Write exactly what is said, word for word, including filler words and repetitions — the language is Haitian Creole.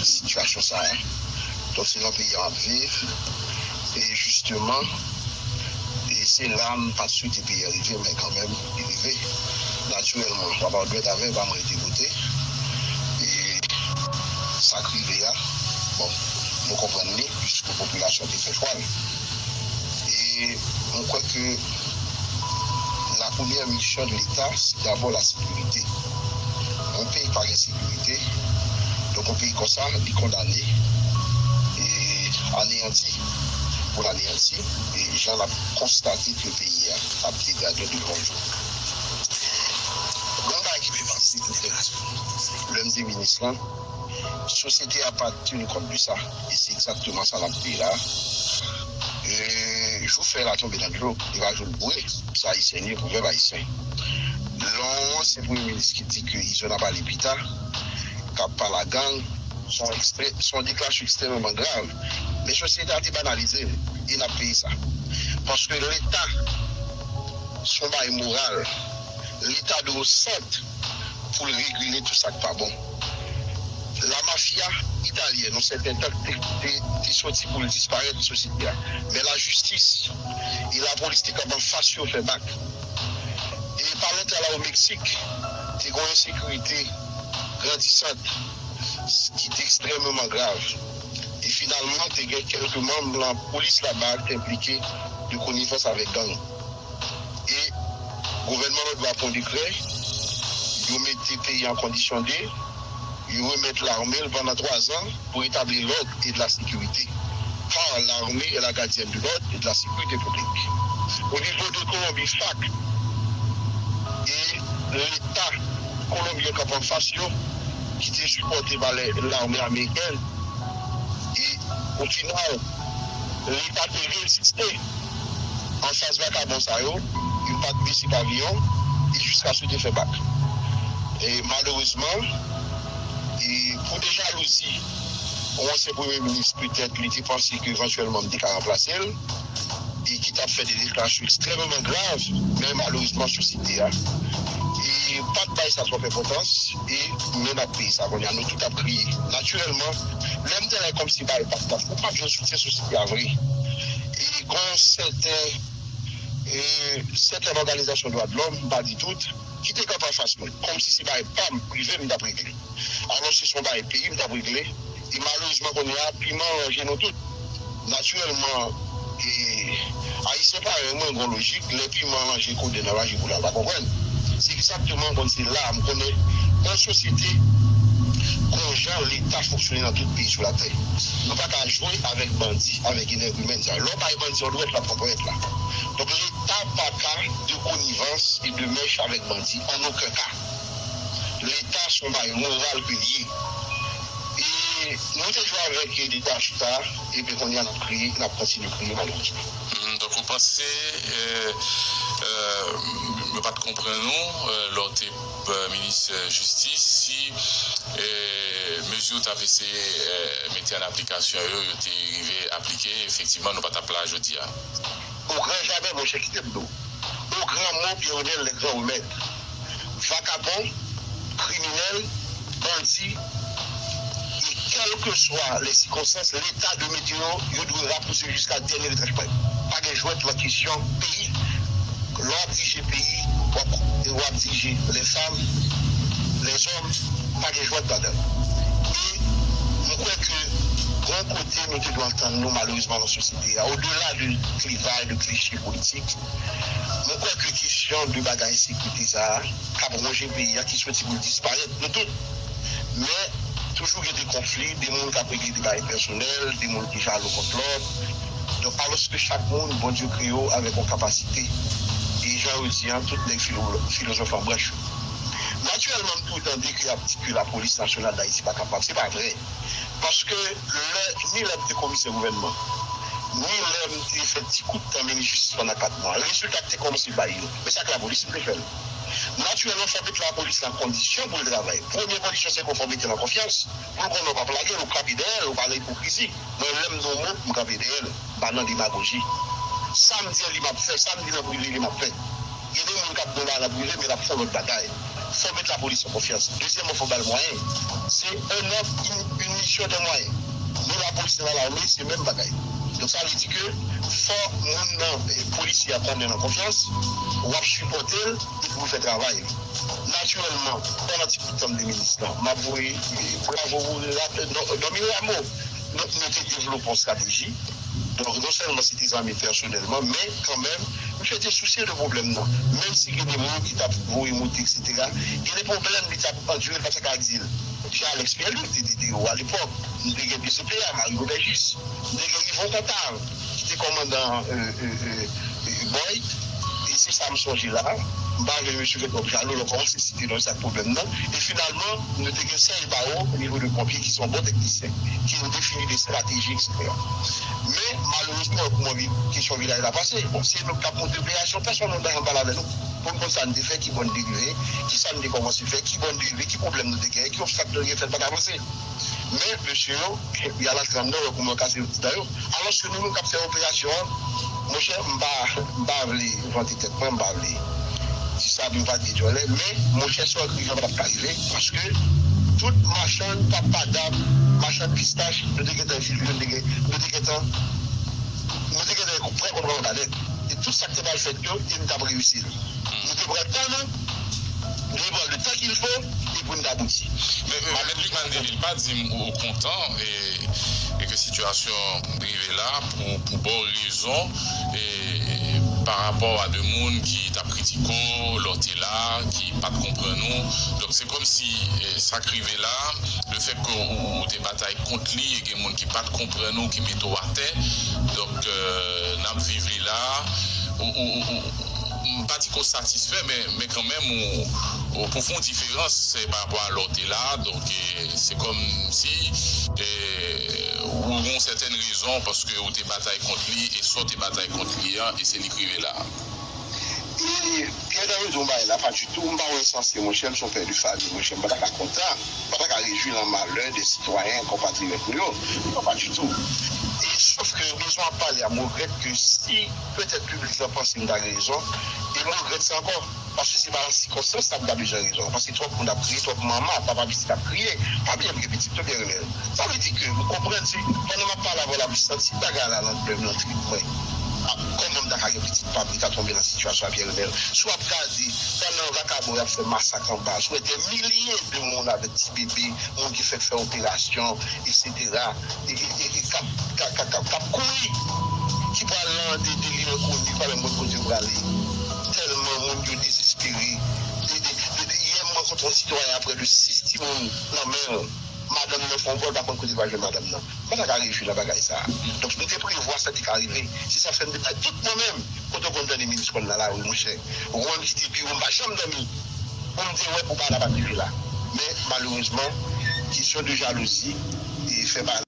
sitiyasyon sa a. Donk, se nan peyi a m ap viv. E jisteman, e se la m pa t swete peyi a rive, men kanmenm, li rive. Natirèlman, papa w dwèt avè, pa mwen te vote. E sa k rive a, bon, nou konprann li, piske popilasyon te fè chwa l. E mwen kwè ke la premyè misyon de Leta, se dabò la sekirite. Yon peyi pa gen sekirite, donk yon peyi konsa, li kondane e aneyanti. Pou l aneyanti, e jan n ap konstate ke peyi a ap degrade de jou an jou. Yon bagay ki te pase, lè m te minis lan, sosyete a pa teni kont de sa. E se egzakteman sa n ap peye la. E, jou fèy la tonbe nan dlo, li va jwenn boure. Se Ayisyen li ye, pwovèb ayisyen. Lè yon ansyen premye minis ki di ke Izo n a pale pita, k ap pale a gang, se yon ekstre-, se yon deklarasyon ekstrèmeman grav. Men sosyete a te banalize l, e n ap peye sa. Paske Leta, se yon bagay moral. Leta dwe yon sant pou l regile tout sa k pa bon. La mafya italyèn, yon sèten tan, te, te, te soti pou l disparèt nan sosyete a. Men lajistis e lapolis te kanpe anfas yo fè bak. E pa lontan la, o Meksik, te gen yon ensekirite grandisant ki te ekstrèmeman grav. E finalman, te gen kèlke manm nan polis laba ki te enplike de konivans avèk gang. E gouvènman an dwe pran dekrè, yo mete peyi an kondisyon de, yo remèt lame l pandan twa zan pou retabli lòd e de la sekirite. Car l'armée est la gardienne de l'ordre et de la sécurité publique. O nivo de Kolonbi, FARC e Leta kolonbyen k ap anfas yo, ki te sipòte pa lè, lame amerikèn, e o final, Leta te reziste anfas vakabon sa yo, yo pa t bese paviyon, e jiskaske yo te fè bak. E malerezman, e pou de jalouzi, yon ansyen premye minis, petèt, li te panse ke evantyèlman m te ka ranplase l, e ki t ap fè de deklarasyon ekstrèmeman grav, men malerezman, sosyete a, e pa t bay sa twòp enpòtans, e men n ap peye sa kounye a, nou tout ap kriye. Natirèlman, lè m te la kòmsi bagay pa t, ou p ap jwenn soutyen sosyete a vre. E gen sèten, e, sèten òganizasyon dwa de lòm, m pa di tout, ki te kanpe anfas mwen, kòmsi se bagay pa m, prive m, m t ap regle. Alòske se yon bagay peyi m t ap regle. E malerezman, kounye a, piman ranje nou tout. Natirèlman, e, Ayisyen parèy mwen, gen yon lojik, lè piman ranje kodenn nan ranje boul la, l pa konprann. Se egzakteman konn se la, m konnen yon sosyete, gon jan Leta fonksyone nan tout peyi sou latè. Nou pa ka jwe avèk bandi, avèk enèg imèn sa yo. Lè w bay bandi yon dwèt, l ap pran ponyèt la. Donk, Leta pa ka de konivans e de mèch avèk bandi, an okenn ka. Leta se yon bagay moral ke l ye. E nou te jwe avèk Leta chita, epi kounye a n ap kriye, n ap kontinye kriye, malerezman. Hmm, donk, ou panse, euh, euh, yo pa t konprann ou, euh, lè w te, euh, minis, euh, jistis, si, euh, mezi w t ap eseye, euh, mete an aplikasyon yo, yo te rive aplike, efektivman, nou pa t ap la jodi a? Au grand jamais, monchè, kite m di w. Au grand mot, Pierre Renel, les grands remèdes. Vakabon, kriminèl, bandi, e kèlkeswa lè sikonstans, Leta dwe mete yo, yo dwe rapouse jiska dènye retranchman. Pa gen jwèt nan kesyon peyi. Lè w ap dirije peyi, w ap, w ap dirije lèzanm, lèzòm, pa gen jwèt ladan l. E mwen kwè ke gon kote nou te dwe antann nou, malerezman, nan sosyete a, odela de klivaj, de klise politik, mwen kwè ke kesyon de bagay ensekirite sa a, k ap wonje peyi a, ki soti pou l disparèt, nou tout. Men, toujou gen de konfli, de moun k ap regle de bagay pèsonèl, de moun ki jalou kont lòt. Donk, alòske chak moun, Bondye kreye w avèk yon kapasite. E jan yo di a, tout nèg filo-, filozòf an branch yo. Natirèlman, m toujou tande ke y ap di ke Lapolis Nasyonal d Ayiti pa kapab. Se pa vrè. Paske lè, ni lè m te komisè gouvènman, ni lè m te fè ti kout tan minis jistis pandan kat mwa, rezilta k te kòmanse bay yo, men sa k lapolis m te fè l. Natirèlman, fò w met lapolis nan kondisyon pou l travay. Premye kondisyon, se ke fò w mete l an konfyans. Pou l konnen w p ap lage l, ou kanpe dèyè l, ou pa nan ipokrizi. Mwen, lè m di yon mo, m kanpe dèyè l, m pa nan demagoji. Sa m di an li m ap fè, sa m di nan prive li m ap fè. Gen de moun k ap di yon bagay nan prive, men l ap fè yon lòt bagay. Fò w met lapolis an konfyans. Dezyèmman, fò w ba l mwayen. Se un ordre, une, une mission Kesyon de mwayen. Ni lapolis, ni lalame, se menm bagay. Donk, sa vle di ke fò moun nan, eh, polisye a konnen nan konfyans, w ap sipòte l epi w fè travay li. Natirèlman, pandan ti bout tan m te minis lan, m ap voye, eh, bravo pou Ra-, Don-, Domi Rameau. Nou, nou te devlope yon estrateji. Donk, non sèlman se te zanmi pèsonèlman, men kanmenm, misye te sousye de pwoblèm nan. Menm si gen de moun ki t ap voye moute, etsetera, gen de pwoblèm li t ap andire, l pa t ka di l. Jean Alex Pierre-Louis te, te, te o alepòk. M te gen P C P A, Marie Robert Juste. M te gen Yvon Contard, ki te kòmandan, euh, euh, euh, euh, Boyd. E se sa m sonje la. M pa vle mesye fè twòp jalou, lè w kòmanse site non, sa k pwoblèm nan. E finalman, nou te gen Serge Barreau, o nivo de ponpye, ki se yon bon teknisyen, ki te defini de estrateji, etsetera. Men, malerezman, pou mwen, kesyon vilaj la pase. Bon, se nou k t ap monte operasyon, pèsonn moun pa janm pale avè nou. Pou n konn sa n te fè, ki bò n te rive, ki sa n te kòmanse fè, ki bò n te rive, ki pwoblèm nou te genyen, ki obstak nou te genyen, fè n pa t avanse. Men, mesye yo, y al al trann nan, wè kouman yo kase yo ti dan yo. Alòske nou menm k ap fè operasyon an, monchè, m pa, m pa vle vante tèt mwen, m pa vle di sa, m pa di djòlè, men, monchè, sa w rive an pa t ap ka rive, paske tout machann pap padam, machann pistach, nou te gentan vin, nou te gen, nou te gentan, nou te gentan pran kòntwòl Kanèk. E tout sa k te pral fèt yo, e nou t ap reyisi l. Nou te pran tan nou, nou te pran le temps qu'il faut, e pou nou t abouti. Men, men, men Mèt Lucmane Delille pa di m ou, ou kontan, e, e ke sitiyasyon rive la pou, pou ba w rezon, e, pa rapò a de moun ki t ap kritike w lè w te la, ki pa t konprann ou. Donk, se kòmsi, e, sa k rive la, le fèt ke ou, ou te batay kont li, e gen moun ki pa t konprann ou, ki mete w atè. Donk, euh, n ap viv li la. Ou, ou, ou, ou, m pa di ke w satisfè, men, men kanmenm, ou, ou pou fè yon diferans, se pa rapò a lè w te la. Donk, e, se kòmsi, e, ou gen yon sètèn rezon, paske ou te batay kont li, e sa w te batay kont li an, e se li k rive la. E Pierre Damido, m pa la, pa ditou, m pa yon ensanse, monchè, m se yon pè de fanmi, monchè, m pa ta ka kontan, m pa ta ka rejwi lan malè de sitwayen, konpatriyòt nou yo. Non, pa ditou. E sòf ke rezon ap pale a, m regrèt ke si petèt piblik lan panse m ta gen rezon, e m regrèt sa ankò. Paske se pa nan sikonstans sa m ta bezwen rezon. Paske twòp moun ap kriye, twòp manman, papa pitit ap kriye. Pa bliye m gen pitit tou, Pierre Renel. Sa vle di ke m konprann si, pandan m ap pale avè w la, m santi bagay la nan kè m, nan trip mwen. A, kòman m ta ka gen pitit pa m, li ta tonbe nan sitiyasyon a Pierre Renel? Si w ap gade, pandan vakabon y ap fè masak anba, si w wè dè milye de moun avèk ti bebe, moun ki fèk fè operasyon, etsetera, e, e, e, e k ap, k ap, k ap, k ap, k ap kouri, ki pral nan de, de lye enkoni, pa menm konn kote yo prale. Tèlman moun yo dezespere. De, de, de, de, yè, m rankontre yon sitwayen a prè de sis timoun nan men l. Madanm nan fè yon bò, l pa konn kote l pral jwenn madanm nan. M pa ta ka rejwi nan bagay sa a. Donk, nou te prevwa sa ki ka rive. Se sa fè m te bay tout mwen menm. Kote w konn tande minis konn nan lari, monchè. Wonn kite biwo, m pa janm dòmi. Pou m te wè pou bagay la pa t rive la. Men, malerezman, kesyon de jalouzi, e fè bagay